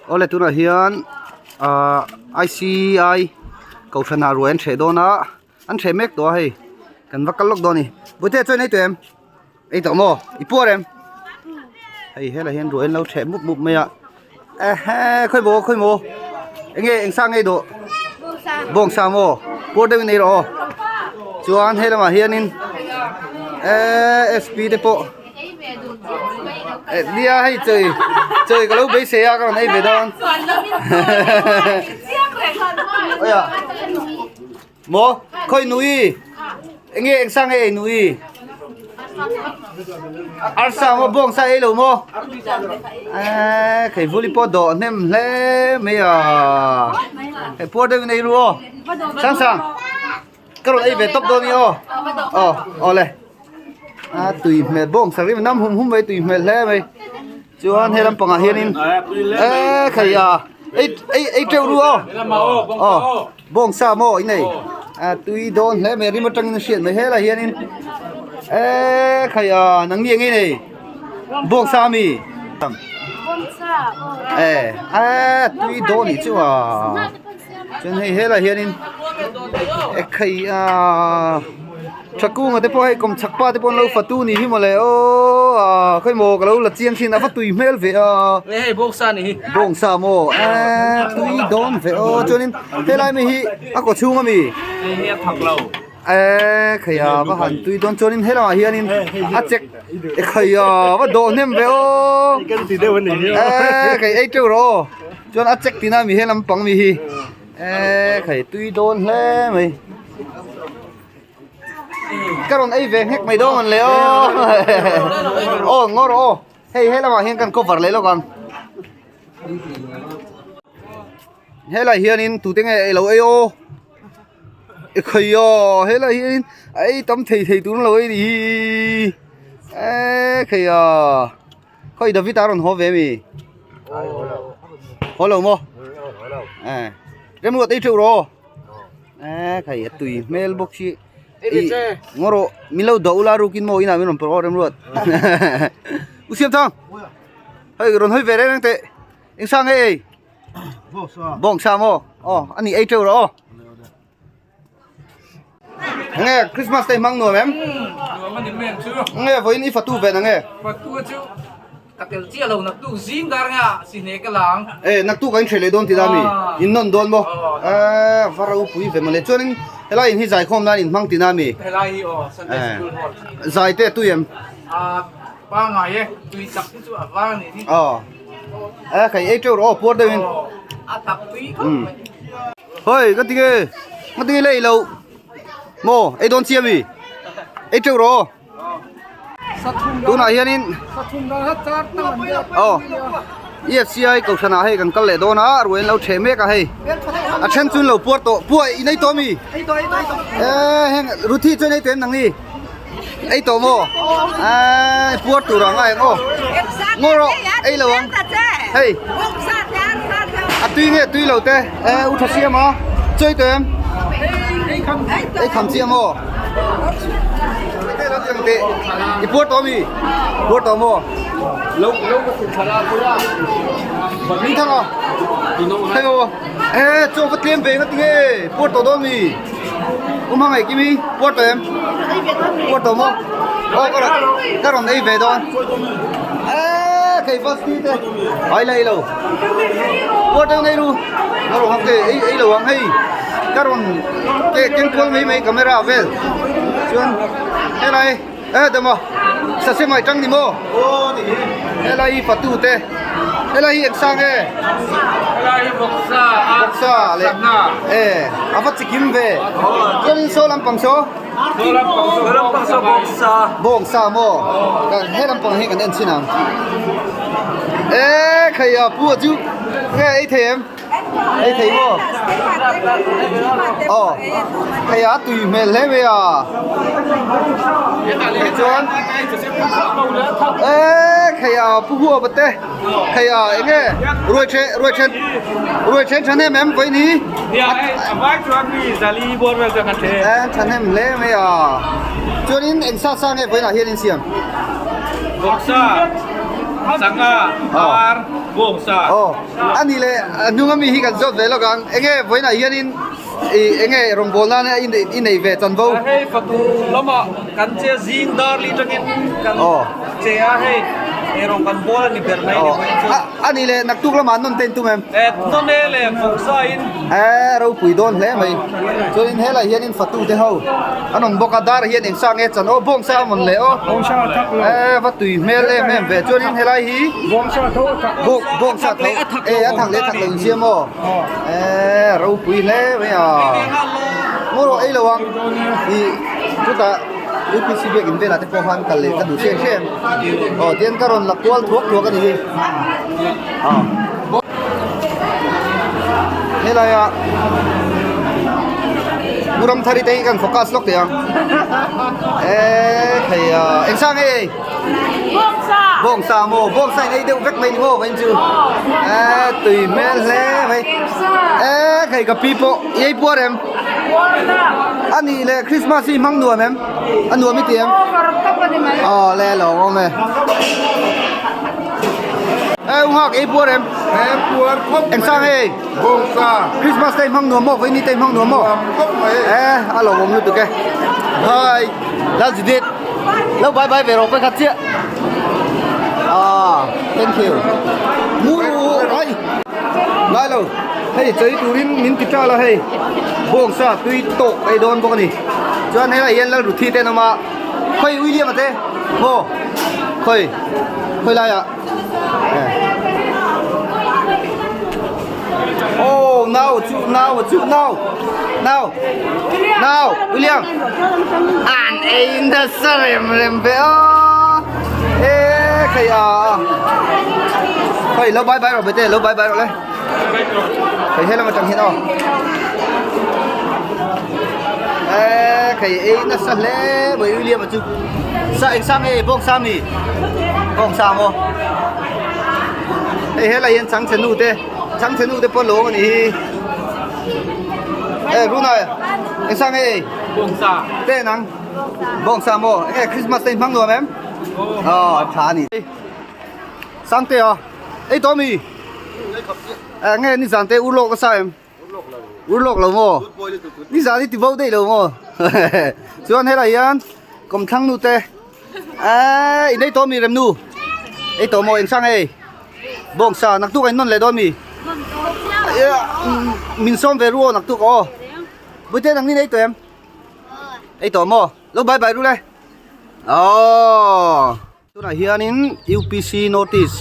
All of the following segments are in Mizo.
Awle tunah hian ahh I_C_I kohhran ah ruai an hreh dawn a an hreh mek tawh a hei kan va kal lawk dawn a ni bawihte chuan ei tawh em ei tawh maw i puar em hei helaiah hian ruai an lo hreh mup mup mai a ehe khawi maw khawi maw eng nge eng sang nge dawh bawngsa maw puar deuhin ei rawh aw chuan he lamah hianin eee S_P te pawh. Nia hei chawi chawi ka lo beisei a ka rawn ei ve dawn aia maw khawi nui eng nge eng sang nge ei nui arsa maw bawng sa ei lo maw eee khei vuli pawh dawh hnem hle mai a hei puar deuhin ei ru aw sang sang Ka rawn ei ve tawp dawn i aw. Aw, aw le. A tui hmel bawng sak rim nam hum hum mai tui hmel hle mai. Chuan he lampangah hianin e khai a ei ei ei teuh ru aw. Aw, bawng sa maw in nei. A tui dawn hle mai rim atangin a hriat mai helai hianin e khai a nang ni eng nei. Bawng sa ami. E a tui dawn nih chu a. Chuan hei helaiah hianin ekhei aaa Thakunga te pawh hei kawmchhak pa te pawh an lo fatu ni hi mawle aww aaa khawi maw ka lo la chiang thin a va tui hmel ve a hei bawngsa ni hi bawngsa maw eee tui dawn ve aw chuanin helai mi hi a kaw chhung ami hei hi a thak lo eee khai a va han tui dawn chuanin helamah hianin a chek ekhei a va dawh hnem ve aw eee kei ei teuh rawh aw. Chuan a check tina mi he lampang mi hi eee khai tui dawn hle mai ka rawn ei ve nghek mai dawn an le aw aw ngaw rawh aw hei he lamah hian kan cover leh lawk ang helai hianin tute nge ei lo ei aw i khawi aw helai hianin a ei tam thei thei tur an lo ei ni hi eee khawi aw. Khawi David a rawn haw ve mi? Haw lo maw? Eh. Remruat ei teuh rawh. Eh khai a tui hmel bawk si. I ngaw rawh min lo do ula rukin maw inah min rawn pawh aw Remruat. U Siam Thang. Hei rawn hawi ve reng reng teh. Eng sang nge ei? Bawng sa maw? Aw ani ei teuh rawh aw. Nge Christmas te hmang nuam em? Nuam a ni men chu. Nge vawiin i fatu ve na nge? Fatu chu ka tel chiah lo naktuk zing dar nge a si hne ka lang. E naktuk a in hreh leh dawn ti da mi? In nawn dawn maw? E va ropui ve mawle. Chuanin helai in hi zaikhawm nan in hmang ti na mi? Helai hi aw Sunday School Hall. Zai te tui em? A pangai e tui tak hi chu a var ni hi. Aw. E khai ei teuh rawh aw puar deuh in. A tak tui khawp mai. Hoi ka tinge ka tinge lei lo maw ei dawn chiam i ei teuh rawh tunah hianin aw EFCI kohhran ah hei kan kal leh dawn a ruai an lo ṭheh mek a hei a then chu an lo puar tawh puah in ei tawh ami eee heng ruthi chuan ei tawh em nang ni ei tawh maw eee puar tur ang a eng aw ngaw rawh ei lo ang hei a tui nge tui lo te eee u tha siam a chawi tawh em ei kham chiah maw i puar tawh ami puar tawh maw min thang a hei aw eee chaw va tlem ve nga tinge puar tawh dawn mi. Um hmangaih kimi puar tawh em puar tawh maw aw ka rawn ka rawn ei ve dawn eee khei bus ni te ai la ei lo puar tawh ngei ru ka rawn hak te ei ei lo ang hei ka rawn ke keng kual mai mai camera vel chuan helai e dama sasem ai tang ni maw helai hi fatu te helai hi eng sang e helai hi bawksa a bawksa leh e a va chikim ve chuanin saw lampang saw saw lampang saw lampang saw bawksa bawksa maw he lampang hi kan en chhin ang e khai a pu a chu nge ei thei em Ei thei maw? Aw, hei a tui hmel hle mai a. Hei chuan eee hei a pu hua pa te hei a eng nge ruai the ruai then ruai then tha hnem em vawiin hi e tha hnem hle mai a chuanin eng sa sa nge vawiinah hian in siam Vawksa, sangha, ar. Bawngsa. Aw, a nih leh a hnung ami hi kan zawt ve lawk ang. Enge vawiinah hianin ih enge rawngbâwl nana i neih i nei ve chanvo? Hei fatu lamah kan che zing dar li tangin kan che a hei eirawng kan bawl a ni ber mai ni vawiin chu. A nih leh naktuk lamah an nawn te in tum em? E nawn e leh vawksa in. E ropui dawn hle mai. Chuanin helaiah hianin fatu te ho an awm bawk a, dar hian eng sa nge chan aw bawngsa a mawn leh aw. Bawngsa a thak lo. E va tui hmel em em ve. Chuanin helai hi. Bawngsa tho a thak lo. Bawngsa tho e a thak leh a thak lo insiam aw. E ropui hle mai a. Ngaw rawh ei lo ang. Ih chutah UPC biakin velah te pawh khan kal leh ka duh hrem hrem. Aw tian ka rawn la kual thuak thuak a ni hi. Aw. Helaia Muram thari te hi kan focus lawk teh ang. E thei a eng sang ei? Bawngsa. Bawngsa maw? Bawngsa in ei deuh vek mai ni maw vain chu. E tui hmel hle mai. E thei ka pi pawh i ei puar em? A nih leh Christmas hi hmang nuam em? A nuam i ti em? Aw le lo awm e. Ê u Nghak ei puar em? Ê puar khawp mai. Eng sang ei? Bawngsa. Christmas te hmang nuam maw? Vawiini te hmang nuam maw? Nuam khawp mai. Ê a lo awm lutuk e. Hi Lal Judith. Lo bye bye ve rawh pakhat chiah. Ah thank you. Mu ai ngai lo hei chei turin min ti ṭal a hei bawngsa tui tawk ei dawn bawk a ni. Chuan helaiah hian Lal Ruthi te an awm a. Khawi William a te maw? Khawi khawi laiah Oh nau chu nau chu nau nau nau William an ei nasa rem rem ve a e khai a khawi lo bye bye rawh bete lo bye bye rawh le khai he lam atang hian aw e khai ei nasa hle mai William a chu sa eng sang nge bawng sa mi bawng sa maw hei helai hian changchhe nu te changchhe nu te pawh lawng a nih hi e runa eng sang nge ei bawng sa te nang bawng sa maw enge Christmas te in hmang nuam em aw tha a ni Sangte a ei tawh mi enge nizan te urlawk a sa em Urlawk lo maw? Nizan i ti bo daih lo maw? Chuan helai hian kawmthlang nu te eee in ei tawh mi rem nu? Ei tawh maw eng sang ei? Bawngsa naktuk a in nawn leh dawn mi? Min sawm ve ru aw naktuk aw. Bute nang nin ei tawh em? Ei tawh maw? Lo bye bye ru le. Aww. Tunah hianin UPC notice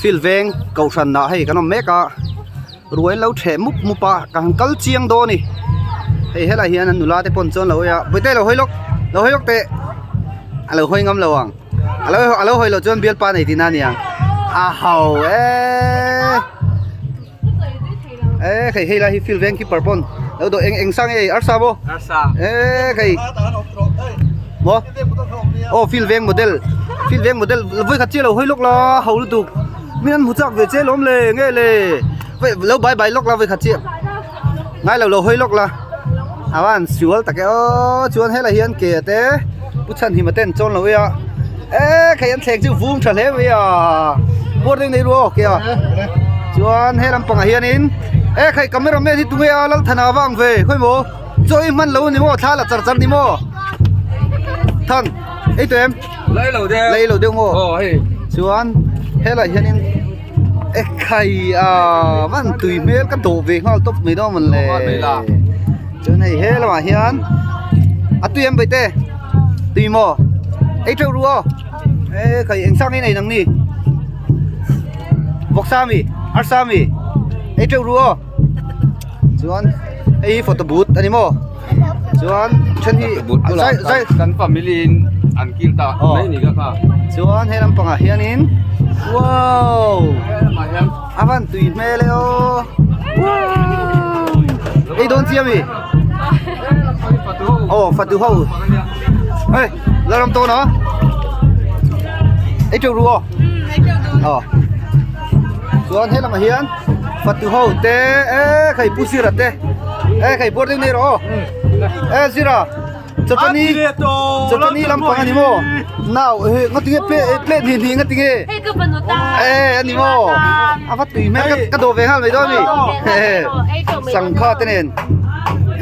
field veng kohhran ah hei kan awm mek a ruai an lo theh mup mup a ka han kal chiang dawn a ni hei helaiah hian an nula te pawn chuan lo hawi a bawihte lo hawi lawk lo hawi lawk teh a lo hawi ngam lo ang a lo a lo hawi loh chuan bialpa nei tihna a ni ang a ho eee e hei hei lai hi field veng keeper pawn lo dawh eng eng sang nge arsa maw arsa e hei maw aw field veng model field veng model vawi khat chiah lo hawi lawk la ho lutuk min an hmu chak ve che lawm le nge le vawi lo bye bye lawk la vawi khat chiah ngai lo lo hawi lawk la a van sual tak e aw chuan helai hian ke te pu chhanhima ten chawn lo a e khei an thleng chu vum tha hle mai a buar deuh nei ru aw ke a chuan he lampangah hianin e khei camera man hi tunge a Lalthana vang ve khawi maw chaw i hman lo a ni maw thla la char char ni maw than ei tawh em lei lo deuh lei lo deuh maw aw hei chuan helaiah hianin e khai a van tui hmel ka dawh ve nghal tawp mai dawn mawn le chuan hei he lamah hian a tui em baite tui maw ei teuh ru aw e khai eng sang in ei nang ni vawksa mi arsa mi ei teuh ru aw chuan hei hi photo booth a ni maw chuan then hi zai zai kan family in an kil ta mai ni ka kha chuan he lampangah hianin wow a van tui hmel e aw wow ei dawn chiam i aw fatu ho hei la ram tawn a ei teuh ru aw aw chuan he lamah hian fatu ho te e khai pu sira te e khai buar deuh nei rawh aw e sira. Chawchani chawchani lampang ani maw nau he ngati nge plate plate hnih hnih ngati nge e ani maw a va tui hmel ka ka dawh ve nghal mai dawn a mi sangha te nen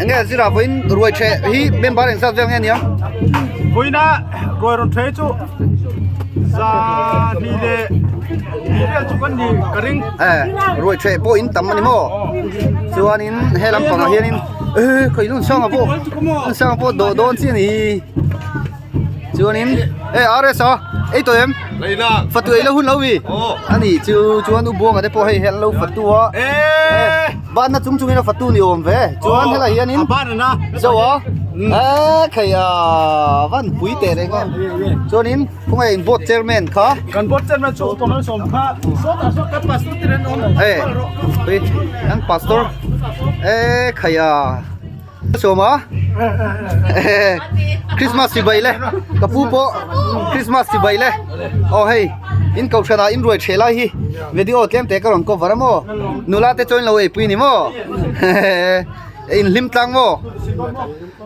enge zira vawiin ruai ṭheh hi member engzat vel nge ania Vawiina ruai rawn ṭheh chu za hnih leh hnih vel chu kan ni ka ring. E ruai ṭheh pawh in tam ani maw chuanin he lampangah hianin. Ê khawi nun sanga pawh nun sanga pawh dawh dawn chi a ni chuanin e RS a ei tawh em fatu ei lo hun lo mi a ni chu chuan u buanga te pawh hei hi an lo fatu a banna chung chungin a fatu ni awm ve chuan helai hianin zo a e khei a van pui teh reng em chuanin khawnge in board chairman kha kan board chairman chu pamal sawm kha sawtah saw kan pastor te nen awm e pui kan pastor e khaia sawma Christmas chibai le ka pu pawh Christmas chibai le aw hei in kohhran ah in ruai thleh lai hi video tlem te ka rawn cover a maw nula te chuan in lo eipui ni maw in hlim tlang maw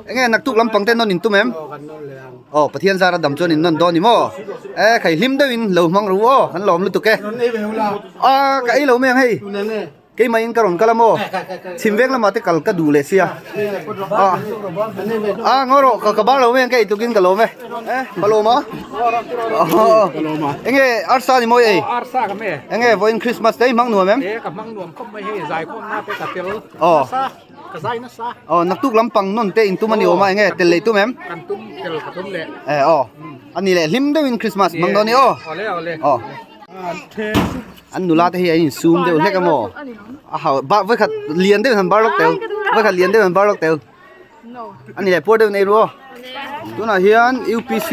enge naktuk lampang te nawn in tum em. Aw Pathian zara dam chuan in nawn dawn ni maw? E khai hlim deuhin lo hmang ru aw kan lawm lutuk e. A ka ei lo mai ang hei. Keimah in ka rawn kal a maw? Chhim veng lamah te kal ka duh leh sia. A a ngaw rawh ka ka bar lo mai ang ka ei tukin ka lawm e. E ka lawm a. Enge arsa ni mawi ei? Arsa ka me. Enge vawiin Christmas te i hmang nuam em? E ka hmang nuam khawp mai hei zaikhawm na te ka tel. Aw. Ka zai nasa. Aw naktuk lampang nawn te in tum a ni awm a enge tel lei tum em? Kan tum tel ka tum leh. E aw a ni leh hlim deuhin Christmas hmang dawn i aw. Awle awle. Aw an nula te hi an insum deuh hlek a maw? A hau ba vawikhat lian deuhin han bar lawk tel vawikhat lian deuhin han bar lawk tel a ni leh puar deuhin ei ru aw. Tunah hian UPC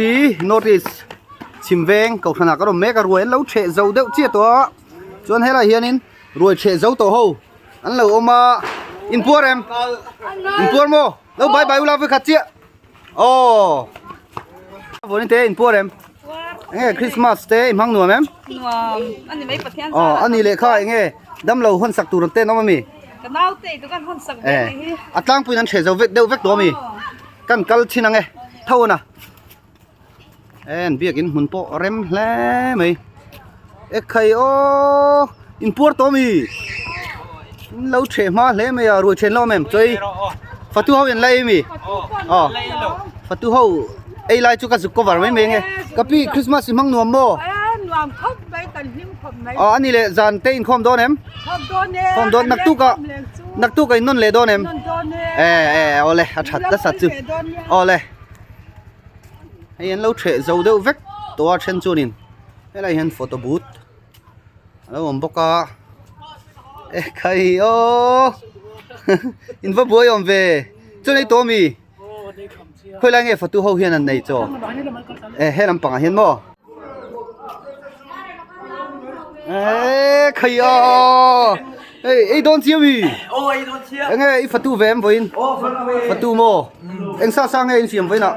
North East chhim veng kohhranah ka rawn mek a ruai an lo ṭheh zo deuh chiah tawh a chuan helaiah hianin ruai ṭheh zo tawh ho. An lo awm a, in puar em? In puar maw? Lo bye bye ula vekhat chiah. Aw. Vawiin te in puar em? Enge Christmas te i hmang nuam em? Nuam. Ani mai Pathian Aw, ani lehkha enge dam lo hawn sak tur an ten awm ami? Ka nau te i tukan hawn sak ve ni hi. A tlangpuiin an hreh zo vek deuh vek tawh ami? Kan kal thin ange. Tho ana. En biakin hmun pawh rem hle mai ekhai aw in puar tawh ami in lo theh hma hle mai a ruai then lo awm em chawi fatu ho in la ei ami aw fatu ho ei lai chu ka zuk cover mai mai ange ka pi christmas i hmang nuam maw nuam khawp mai kan hlim khawp mai aw ani leh zan te inkhawm dawn em khawm dawn naktuk ah naktuk ah in nawn leh dawn em e e awle a that nasa chu awle. Hei an lo ṭheh zo deuh vek tawh a then chuanin helai hian photo booth a lo awm bawk a ekhai aw in va buai awm ve chuan ei tawh ami khawi lai nge fatu ho hian an nei chaw e he lampangah hian maw. Eee khai a hei ei dawn chiam i enge i fatu ve em vawiin fatu maw eng sa sa nge in siam vawiin ah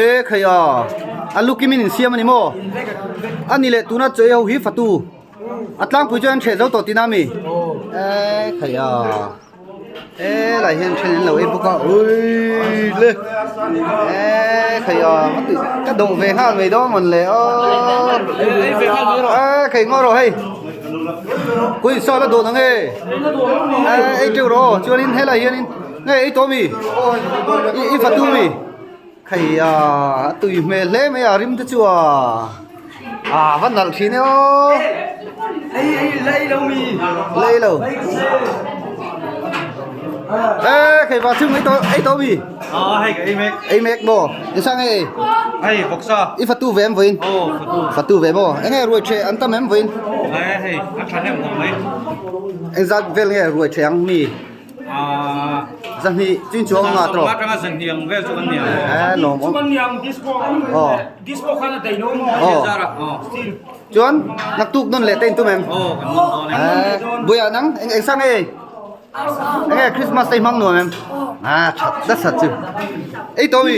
e khai a a lu kim in in siam a ni maw a ni leh tuna chaw ei ho hi fatu a tlangpui chuan an ṭheh zo tawh tihna a mi e khai a. Helai hian then an lo ei bawk a ui le e khai a ka dawh ve nghal mai dawn mawn le aw e khai ngaw rawh hei kui saw la dawh ang e ei teuh rawh aw chuanin helai hianin nge ei tawh mi i fatu mi khai a tui hmel hle mai a rim te chu a a va nalh thin e aw lei lo e khai va chung ei tawh ei tawh mi ei mek maw engsa nge ei hei vawksa i fatu ve em vawiin aw fatu fatu ve maw enge ruai ṭheh an tam em vawiin hei a ṭha hnem khawp mai engzat vel nge ruai ṭheh ang mi Zahnih chin chuang nga tawh. Atanga zahnih ang vel chu kan ni ang. Eh lawm awm. Kan ni ang disco. Aw. Disco khan a dei lo maw? Aw. Chuan naktuk nawn leh te in tum em? Aw kan nawn dawn e. Eh buia nang eng eng sang ei? Enge Christmas te hmang nuam em? Ah that that chu. Ei to mi.